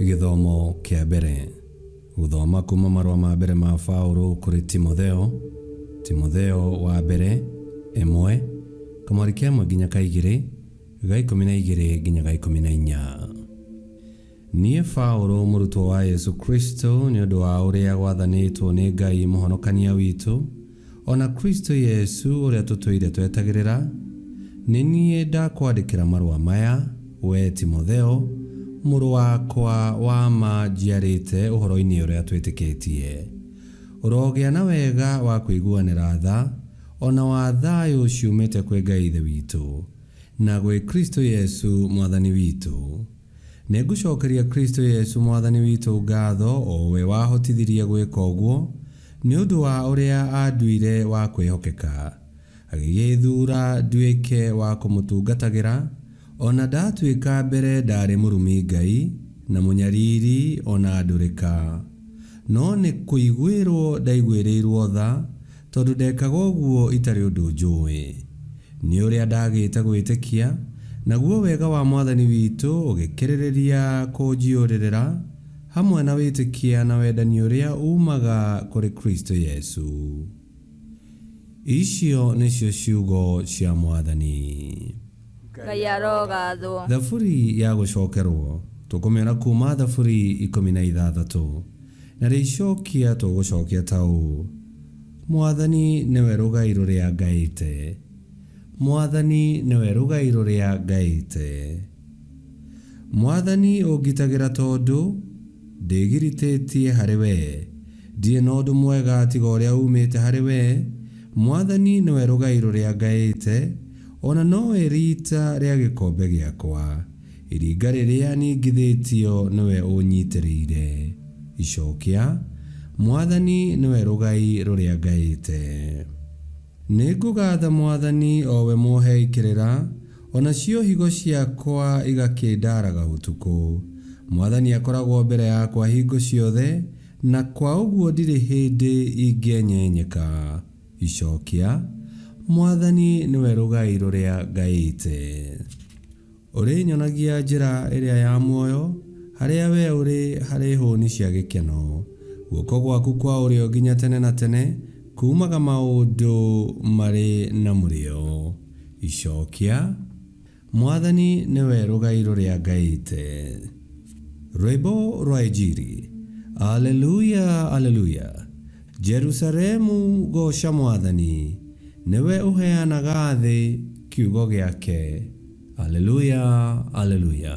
Gĩthomo kĩa mbere. Gũthoma kuma marũa ma mbere ma Paũlũ kũrĩ Timotheo, Timotheo wa mbere, ĩmwe, kamweri ka ĩmwe nginya ka igĩrĩ, ga 12 nginya ga 14. Niĩ Paũlũ, mũrutwo wa Yesũ Kristũ nĩ ũndũ wa ũrĩa gwathanĩtwo nĩ Ngai Mũhonokania witũ, o na Kristũ Yesũ ũrĩa tũtũire twetagĩrĩra, nĩ niĩ ndakwandĩkĩra marũa maya, wee Timotheo, mũrũ wakwa wa ma njiarĩte ũhoro-inĩ ũrĩa twĩtĩkĩtie. Ũrogĩa na wega wa kũiguanĩra tha, o na wa thayũ ciumĩte kwĩ Ngai Ithe witũ, na gwĩ Kristũ Yesũ Mwathani witũ. Nĩngũcokeria Kristũ Yesũ Mwathani witũ ngatho, o we wahotithirie gwĩka ũguo, nĩ ũndũ wa ũrĩa aanduire wa kwĩhokeka, agĩgĩĩthura nduĩke wa kũmũtungatagĩra, o na ndatuĩka mbere ndaarĩ mũrumi Ngai, na mũnyariri, o na ndũrĩka. No nĩ kũiguĩrũo ndaiguĩrĩirũo tha, tondũ ndekaga ũguo itarĩ ũndũ njũĩ. Nĩ ũrĩa ndagĩte gwĩtĩkia, naguo wega wa Mwathani witũ ũgĩkĩrĩrĩria kũnjiyũrĩrĩra, hamwe na wĩtĩkia na wendani ũrĩa uumaga kũrĩ Kristo Yesu. Icio nĩcio ciugo cia Mwathani. Ngai arogathwo. Thaburi ya gũcokerwo, tũkũmĩona kuuma Thaburi 16. Narĩo icokia tũgũcokia ta ũũ, Mwathani nĩwe rũgai rũrĩa ngaĩte. Mwathani nĩwe rũgai rũrĩa ngaĩte. Mwathani ũngitagĩra tondũ ndĩgiritĩtie harĩ wee. Ndirĩ na ũndũ mwega tiga ũrĩa uumĩte harĩ wee. Mwathani nĩwe rũgai rũrĩa ngaĩte, o na nowe riita rĩa gĩkombe gĩakwa. Iringa rĩrĩa ningithĩtio nĩwe ũnyitĩrĩire. Icokia, Mwathani nĩwe rũgai rũrĩa ngaĩte. Nĩngũgatha Mwathani o we mũhei kĩrĩra, o nacio higo ciakwa igakĩndaaraga ũtukũ. Mwathani akoragwo mbere yakwa hingo ciothe, na kwa ũguo ndirĩ hĩndĩ ingĩenyenyeka. Icokia, Mwathani nĩwe rũgai rũrĩa ngaĩte. Ũrĩnyonagia njĩra ĩrĩa ya muoyo, harĩa wee ũrĩ harĩ hũũni cia gĩkeno. Guoko gwaku kwa ũrĩo nginya tene na tene, kuumaga maũndũ marĩ na mũrĩo. Icokia, Mwathani nĩwe rũgai rũrĩa ngaĩte. Rwĩmbo rwa Injiri. Aleluya, Aleluya! Jerusalemu, gooca Mwathani, nĩwe ũheanaga thĩ kiugo gĩake. Aleluya, Aleluya!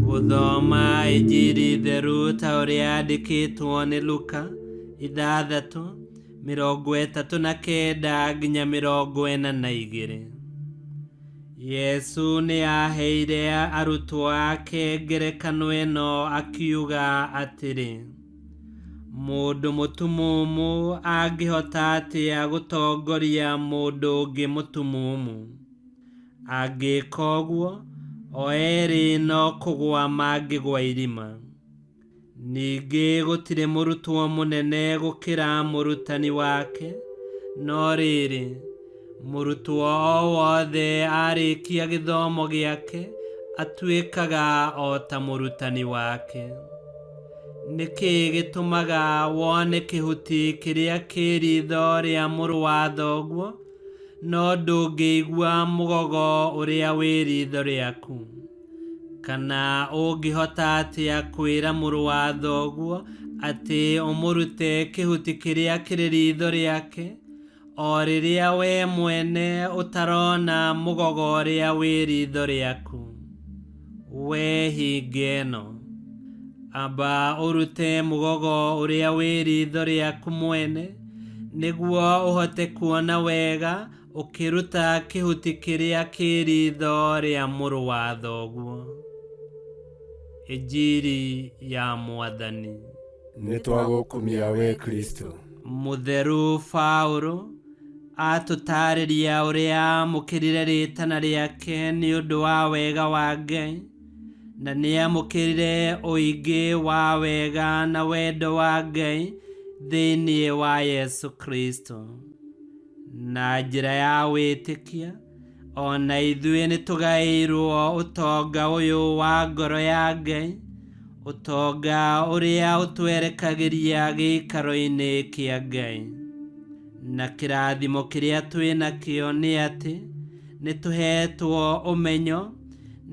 Gũthoma Injiri theru ta ũrĩa yandĩkĩtwo nĩ Luka, ithathatũ, 39 nginya 42. Yesu nĩ aaheire arutwo ake ngerekano ĩno akiuga atĩrĩ, Mũndũ mũtumumu angĩhota atĩa gũtongoria mũndũ ũngĩ mũtumumu? Angĩka ũguo, o erĩ no kũgũa mangĩgũa irima. Ningĩ gũtirĩ mũrutwo mũnene gũkĩra mũrutani wake, no rĩrĩ, mũrutwo o wothe arĩkia gĩthomo gĩake atuĩkaga o ta mũrutani wake. Nĩ kĩĩ gĩtũmaga wone kĩhuti kĩrĩa kĩ riitho rĩa mũrũ wa thoguo, no ndũngĩigua mũgogo ũrĩa wĩ riitho rĩaku? Kana ũngĩhota atĩa kwĩra mũrũ wa thoguo atĩ ũmũrute kĩhuti kĩrĩa kĩrĩ riitho rĩake, o rĩrĩa wee mwene ũtarona mũgogo ũrĩa wĩ riitho rĩaku? Wee hinga ĩno, amba ũrute mũgogo ũrĩa wĩ riitho rĩaku mwene, nĩguo ũhote kuona wega ũkĩruta kĩhuti kĩrĩa kĩ riitho rĩa mũrũ wa thoguo. Injiri ya Mwathani. Nĩtwagũkumia wee Kristũ. Mũtheru Paũlũ atũtaarĩria ũrĩa aamũkĩrire rĩĩtana rĩake nĩ ũndũ wa wega wa Ngai, na nĩamũkĩrire ũingĩ wa wega na wendo wa Ngai thĩinĩ wa Yesũ Kristũ. Na njĩra ya wĩtĩkia, O na ithuĩ nĩ tũgaĩirwo ũtonga ũyũ wa ngoro ya Ngai, ũtonga ũrĩa ũtwerekagĩria gĩikaro-inĩ kĩa Ngai. Na kĩrathimo kĩrĩa twĩ nakĩo nĩ atĩ nĩ tũheetwo ũmenyo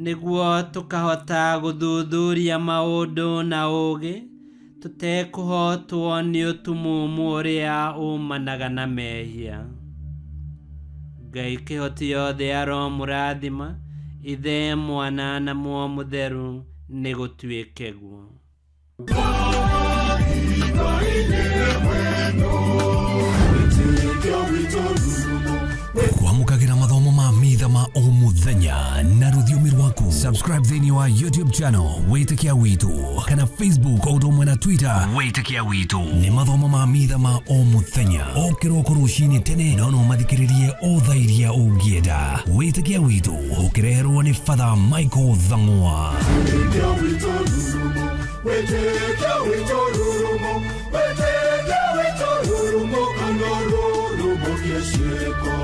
nĩguo tũkahota gũthuthuria maũndũ na ũũgĩ, tũtekũhotwo nĩ ũtumumu ũrĩa umanaga na mehia. Ngai kĩhoti yothe aromũrathima, Ithe, Mwana na Muoyo Mũtheru, nĩ gũtuĩke guo. Kwamũkagĩra mathomo ma mitha ma o mũthenya na rũthiomi rwaku. Subscribe thĩinĩ wa YouTube channel Wĩtĩkia Witũ kana Facebook o ũndũ ũmwe na Twitter Wĩtĩkia Witũ. Nĩ mathomo ma mitha ma o mũthenya o kĩroko rũcinĩ tene, no no mathikĩrĩrie o thaa iria ũngĩenda. Wĩtĩkia Witũ ũkĩreherwo nĩ Father Michael Thang'wa. Wĩtĩkia witũ rurumo, wĩtĩkia witũ rurumo, kana rurumo gĩciko.